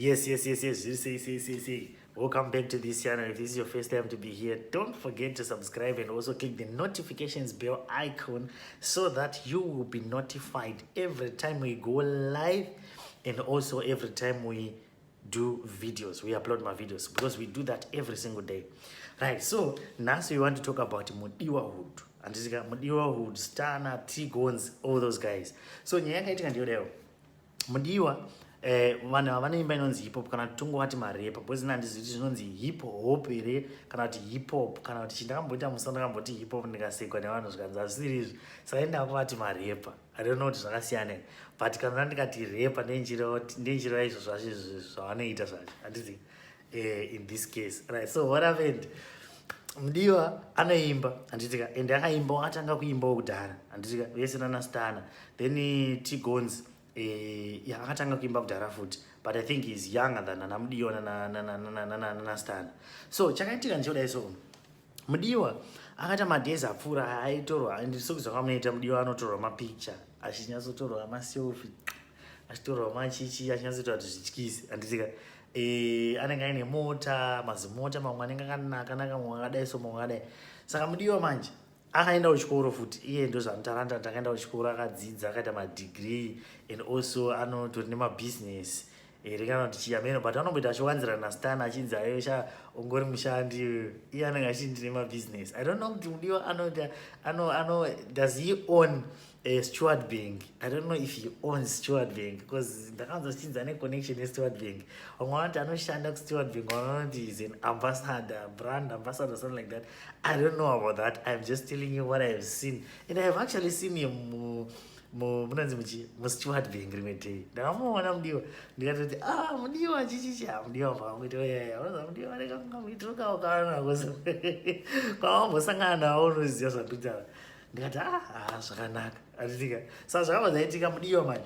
Yes. You say, say, say, say. Welcome back to this channel. If this is your first time to be here, don't forget to subscribe and also click the notifications bell icon so that you will be notified every time we go live and also every time we do videos, we upload my videos, because we do that every single day. Right, so now we want to talk about Mudiwa Hood. And Mudiwa Hood, Stunner, T Gons, all those guys. So nyaya yakaitika ndiyodayo. Mudiwa, vanhu ava vanoimba inonzi hip hop, kana kuti tongovati marepa, because ina handizivi kuti zvinonzi hip hop here kana kuti hip hop kana kuti chindakamboita musa. Ndakamboti hip hop, ndikasekwa nevanhu, zvikanzi hazvisiri izvi. Saka indakuvati marepa. I don't know kuti zvakasiyana here, but kana ndikati repa, ndenjira izvo zvacho zvavanoita zvacho, handiti? In this case, right, so what happened? Mudiwa anoimba, handitika? And akaimba, akatanga kuimbawo kudhara, handitika? Vese nanaStunner, then T Gons, yeah, akatanga kuimba kudhara futi, but I think he's younger than anaMudiwa nanaStunner. So chakaitika ndechodai. So Mudiwa akaita madays apfuura aitorwa, ndisokuzwa kwamunoita, Mudiwa anotorwa mapicture, achinyatsotorwa maselfie, achitorwa machichi, achinyatsoita kuti zvityisi, handitika? Anenge aine mota, mazimota mamwe anenge akanaka naka, mamwe akadai, so mamwe akadai. Saka Mudiwa manje akaenda kuchikoro futi. Iye ndo zvamutaranda, takaenda kuchikoro, akadzidza, akaita madegree and also anotori nemabhizinesi here kana kuti chiyameno, but anomboita achiwanzira naStunner, achinzi ayo ungori mushandi, iye anenge achiti ndine mabhizinesi. I don't know kuti Mudiwa anoita ano does he own Stewart Bank? I don't know if he owns Stewart Bank, because ndakanzwa chichinzi ane connection neStewart Bank. Vamwe vanoti anoshanda kuStewart Bank, vamwe vanoti is an ambassador, brand ambassador, something like that. I don't know about that. I'm just telling you what I have seen, and I have actually seen him munonzi muchi muStewart Bank rimwe day. Ndakamuona Mudiwa, ndikatoti, "Ah, Mudiwa chichichi." Ah, Mudiwa pakuti oya, unoza Mudiwa nekamuitiro kana kwawambosangana nawo, unoziva zvandikutaura. Ndikati, "Ah, ah, zvakanaka," atitika. Saka zvakabva zvaitika, Mudiwa manje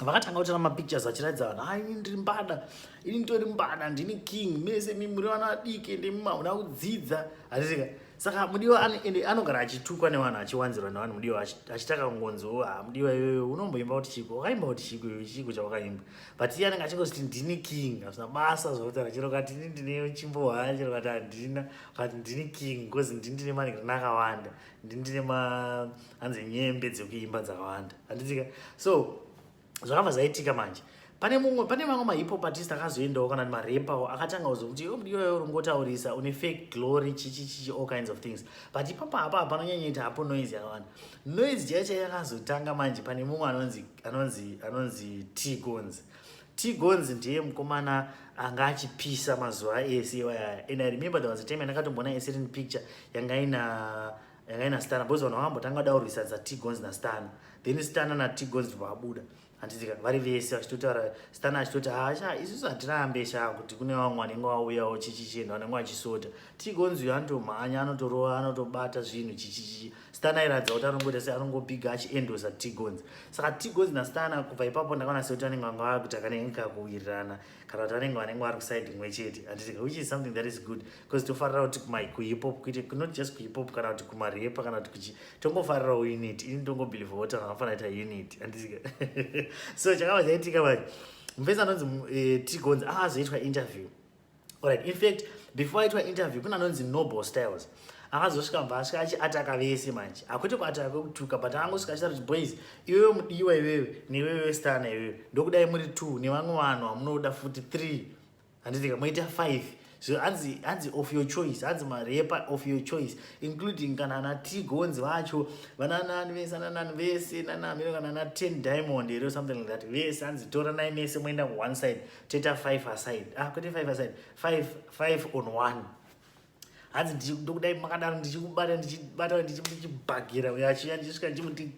vakatanga kutora mapictures achiratidza vanhu, "Ah, ini ndiri mbada, ini nditori mbada, ndini king, mese mi muri vana vadiki, ende hamuna kudzidza," atitika. Saka Mudiwa ende anogara achitukwa nevanhu, achiwanzirwa nevanhu. Mudiwa achitaka kungonzi, "Ah, Mudiwa iyoyo unomboimba kuti chiko? Wakaimba kuti chiko iwe? Chiko chawakaimba?" But iye anenge achingoziti, "Ndini king." Hazvina basa zvokutaura, chero kati ini ndine chimbohwa, chero kati handina, but ndini king because ndini ndine maningirina akawanda, ndini ndine hanzi nyembe dzekuimba dzakawanda, handitika? So zvakabva zvaitika manje, pane mumwe, pane mamwe mahip hop artist akazoendawo kana marepawo, akatanga kuzokuti, "Iwe Mudiwa, iwe uringotaurisa, une fake glory, chichi chichi," all kinds of things. But ipapo hapa hapanonyanyoita hapo noise yakawanda. Noise chaiyo chaiyo yakazotanga manje pane mumwe anonzi T Gons. T Gons ndiye mukomana anga achipisa mazuva ese iwayaya. And I remember there was a time yandakatomboona a certain picture yanga ina Stunner, because vanhu vakambotanga kuda kurwisa T Gons naStunner, then Stunner naT Gons vabuda, handitika? Vari vese vachitotaura, Stunner achitoti, "Hasha, isusu hatirambe sha kuti kune vamwe vanenge vauyawo chichichienda, vanenge vachisota. T Gons uyo anotomhanya, anotorova, anotobata zvinhu chichichichi." Stunner airatidza kuti anongoita se anongobhiga achiendosa T Gons. Saka T Gons naStunner, kubva ipapo ndakaona sekuti vanenge vanga vakuti akanenge kakuwirirana, kana kuti vanenge vari kuside imwe chete, handitika? Which is something that is good, because tofarira kuti kuhip hop kuite, not just kuhip hop, kana kuti kumarepa, kana kuti kuchi, tongofarirawo unity. Ini ndongobelieva kuti vanhu vanofanira kuita unity, handitika? So chakabva chaitika manje, mufesi anonzi T Gons akazoitwa interview. Alright, in fact, before aitwa interview, kuna anonzi Noble Styles akazosvika, mva asvika achiataka vese manje. Hakwete kuataka kwekutuka, but angosvika achitaura kuti, "Boys, iwewe Mudiwa, iwewe, newewe Stunner, iwewe, ndokudai muri two, nevamwe vanhu vamunoda futi three, handitika? Moita five." So hanzi of your choice, hanzi marepa of your choice, including kana ana T Gons vacho, vananani vese, ananani vese, nanamiro, kana ana 10 Diamond here or something like that, vese hanzi toranai mese, moenda one side, toita five aside. Ah, kwete five aside, five, five on one. Hanzi, "Ndokudai makadaro, ndichikubata, ndichibata, ndichibhagira uyo achiuya, ndichisvika ndichimuti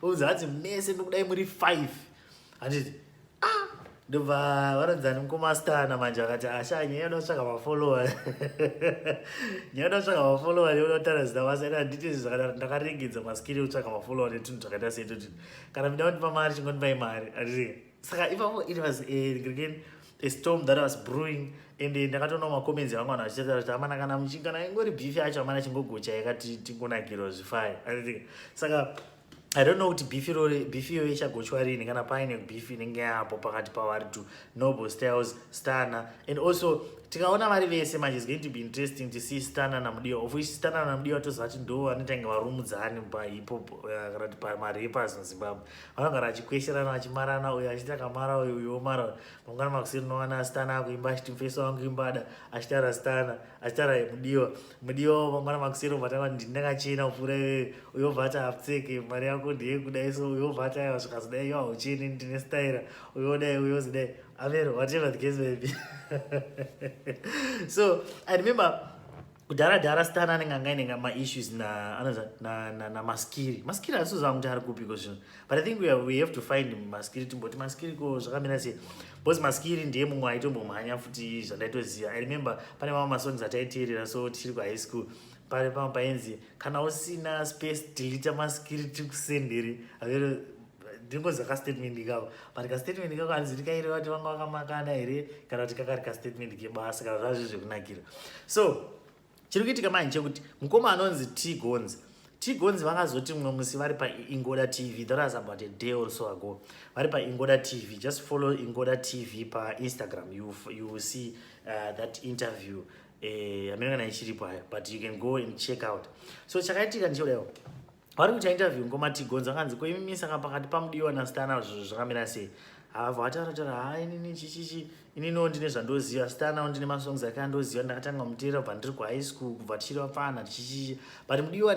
uzi." Hanzi, "Mese ndokudai muri five," handiti? Ah, ndobva varonzani mukomastana manje vakati, "Asha, nyaya yoda kutsvaga mafollower, nyaya yoda kutsvaga mafollower neyoda kutaura zita basa. Ina handiti zvakadaro, ndakaregedza maskiri ekutsvaga mafollower netunhu twakaita seitoti. Kana mida kundipa mari, chingondipai mari," handiti? Saka ipapo it was again a storm that was brewing, and ndakatoona macomments evamwe vanhu vachitaura kuti, "Amana, kana kana ingori beef yacho, amana, chingogocha yakati tingonakirwa zvifaya," handiti? Saka I don't know kuti beef irori, beef iyoyo ichagochwa rini, kana paine beef inenge yapo pakati pavari two, Noble Styles, Stunner. And also tikaona vari vese manje, it's going to be interesting to see Stunner naMudiwa, of which Stunner naMudiwa toziva kuti ndo vanoita inge varumudzani pahip hop kana kuti pamarappers muZimbabwe. Vanogara vachikwesherana, vachimarana, uyo achiita kamara uyu, uyu omara. Mangwana makuseni unowana Stunner akuimba achiti, "Mufeso wangu imbada," achitaura Stunner, achitaura Mudiwa. Mudiwa mangwana makuseni obva tanga, "Ndini ndakachena kupfuura iwewe." Uyo obva ati, "Hapfeke, mari yako ndeyekudai." So uyo obva ati, "Aiwa, zvikazodai, iwa haucheni, ndine staira." Uyo dai, uyo zidai amero, whatever the case may be. So I remember kudhara dhara Stunner anenge anga aine maissues naMaskiri. Maskiri asizoziva kuti ari kupiko zvino, but I think we have to find Maskiri, timboti, "Maskiri, ko zvakamira sei?" Because Maskiri ndiye mumwe aitombomhanya futi zvandaitoziva. I remember pane mamwe masongs ataiteerera so tichiri kuhigh school, pane pamwe painzi, "Kana usina space, delete Maskiri tikusendere." Avero ndingoziva kastatement ikako, but kastatement ikako hanzi ndikaireva kuti vanga vakamakana here, kana kuti kakari kastatement kebasa, kana zvazvo zvekunakira. So chiri kuitika manje chekuti mukoma anonzi T Gons, T Gons vakazoti mumwe musi vari paIngoda TV, that was about a day or so ago, vari paIngoda TV. Just follow Ingoda TV paInstagram, you will see that interview. Hamene kana ichiripo hayo, but you can go and check out. So chakaitika ndechekudaiwo, vari kuita interview ngoma T Gons, akanzi, "Koimimi, saka pakati paMudiwa naStunner zvinhu zvakamira sei?" Havha vataura taura, "Ha, inini chichichi, ininiwo ndine zvandoziva, Stunnerwo ndine masongs ake andoziva, ndakatanga muteera kubva ndiri kuhigh school, kubva tichiri vapfana tichichichi, but Mudiwa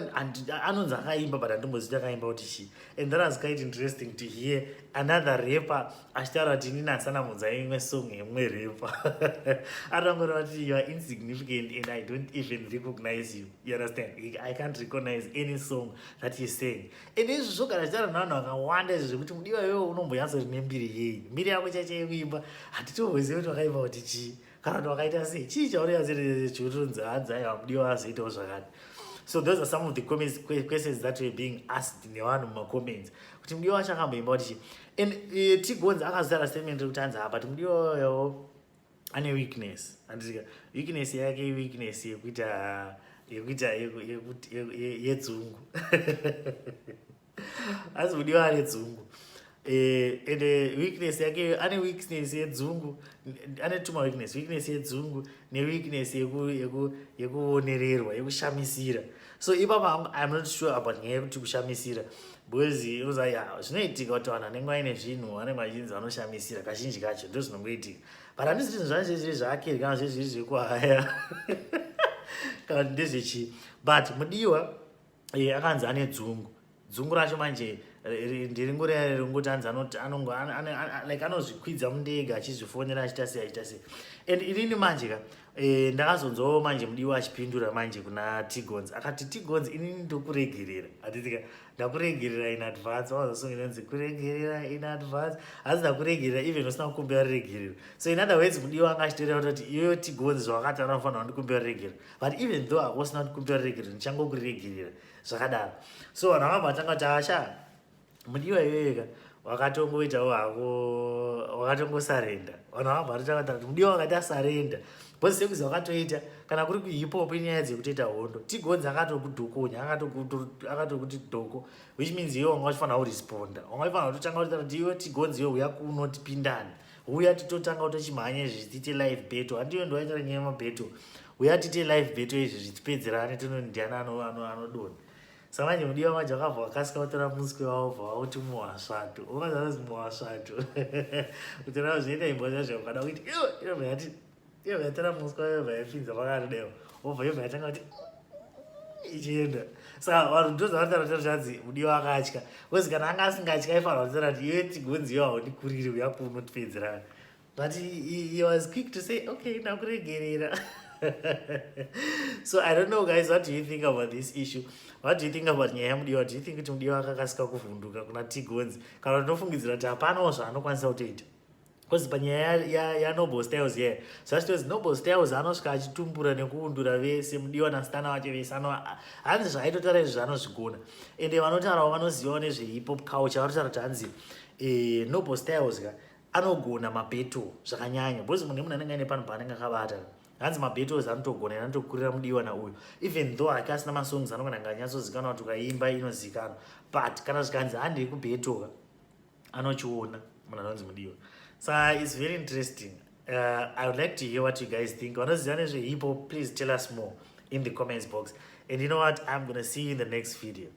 anonzi akaimba, but handimbozivi akaimba kuti chii." And that was quite interesting to hear another rapper achitaura kuti, "Inini handisana imwe song yemumwe rapper." Anongoreva kuti, "You are insignificant and I don't even recognize you." You understand? "I can't recognize any song that is saying." And izvi zvogara achitaura nevanhu vakawanda izvi zvekuti, "Mudiwa, iwewe unombonyatsori nembiri yei? Mbiri yako chaichaikuimba, handitozivi kuti wakaimba kuti chii, kana kuti wakaita sei. Chii chaunonyatsochiutonzi hanzi aiwa, Mudiwa azoitawo zvakati?" So those are some of the comments, questions that were being asked nevanhu mumacomments, kuti Mudiwa wacho akamboimba kuti chii. And T Gons akazotaura statement rekuti hanzi, "Ha, but Mudiwa yawo ane weakness." Handitika weakness yake, weakness yekuita yedzungu. Asi Mudiwa ane dzungu. Ende weakness yake, ane weakness yedzungu, ane tuma weakness, weakness yedzungu neweakness yekuonererwa, yekushamisira. So ipapa I'm not sure about nyaya yekuti kushamisira, because unoziva ya zvinoitika kuti vanhu vanenge vaine zvinhu vanenge vachinzi vanoshamisira kazhinji kacho, ndo zvinongoitika. But handisi zvinhu zvacho zviri zvake kana zvezviri zvekuhaya kana kuti ndezvechii. But Mudiwa akanzi ane dzungu. Dzungu racho manje ndiringori ringoti hanzi like anozvikwidza mundege, achizvifonera, achiita sei, achiita sei. And inini manje ka ndakazonzwawo manje Mudiwa achipindura manje kuna T Gons, akati, "T Gons, inini ndokuregerera." Hatitika, "Ndakuregerera in advance." Wazosonginanzi kuregerera in advance, hanzi, "Ndakuregerera even usina kukumbira regerero." So in other words, Mudiwa anga achitoreva kutoti, "Iyoyo T Gons, zvawakataura, unofanira kundikumbira regerero, but even though hakusina kundikumbira regerero, ndichangokuregerera zvakadaro." So vanhu vakabva vatanga kuti, "Asha, Mudiwa iyoyoka wakatongoitawo hako, wakatongosarenda." Vanhu vakabva vatanga kuti Mudiwa wakati asarenda, because sekuzi wakatoita kana kuri kuhip hop, inyaya dzekutoita hondo. T Gons akatokudhokonya, akatokuti dhoko, which means iwe wanga uchifanira kuresponda, wanga uchifanira kutotanga kutaura kuti, "Iwe T Gons, iwe uya kuno tipindane, uya titotanga kutochimhanya izvi, tiite live battle. Handiyo ndowaitara nyaya yemabattle? Uya tiite live battle izvi, zvitipedzerane, tonondiani anodonha." Saka manje Mudiwa manje wakabva wakasika kutora muswe wavo, bva wauti muhasvato. Ukazi muhasvato, kutora zvinoita imbwa zvazvo, ukada kuiti iwe, inobva yati, inobva yatora muswe wayo, bva yapinza pakati, wobva yobva yatanga kuti ichienda. Saka vanhu ndozvavanotaura zvanzi Mudiwa akatya, because kana anga asingatyi, aifanira kutaura kuti, "Iwe T Gons, iwe haundikuriri, uya kuno tipedzerana." But he was quick to say, "Okay, ndakuregerera." So I don't know, guys, what do you think about this issue? What do you think about nyaya yaMudiwa? Do you think kuti Mudiwa akakasika kuvhunduka kuna T Gons, kana tinofungidzira kuti hapanawo zvaanokwanisa kutoita? Because panyaya yaNoble Styles ye, zvachitozi Noble Styles anosvika achitumbura nekuundura vese, Mudiwa naStunner wacho vese. Hanzi zvaaitotaura izvi zvaanozvigona. Ende vanotaurawo, vanozivawo nezvehip hop culture, vanotaura kuti hanzi Noble Styles ka anogona mabattle zvakanyanya, because munhu emunhu anenge aine panhu paanenge akabata. Hanzi mabattles anotogona, anotokurira Mudiwa nauyu, even though ake asina masongs anogona nganyatsozikanwa kuti ukaimba inozikanwa, but kana zvikanzi handei kubattle, anochiona munhu anonzi Mudiwa. So it's very interesting. I would like to hear what you guys think. Vanoziva nezvehip hop, please tell us more in the comments box. And you know what? I'm gonna see you in the next video.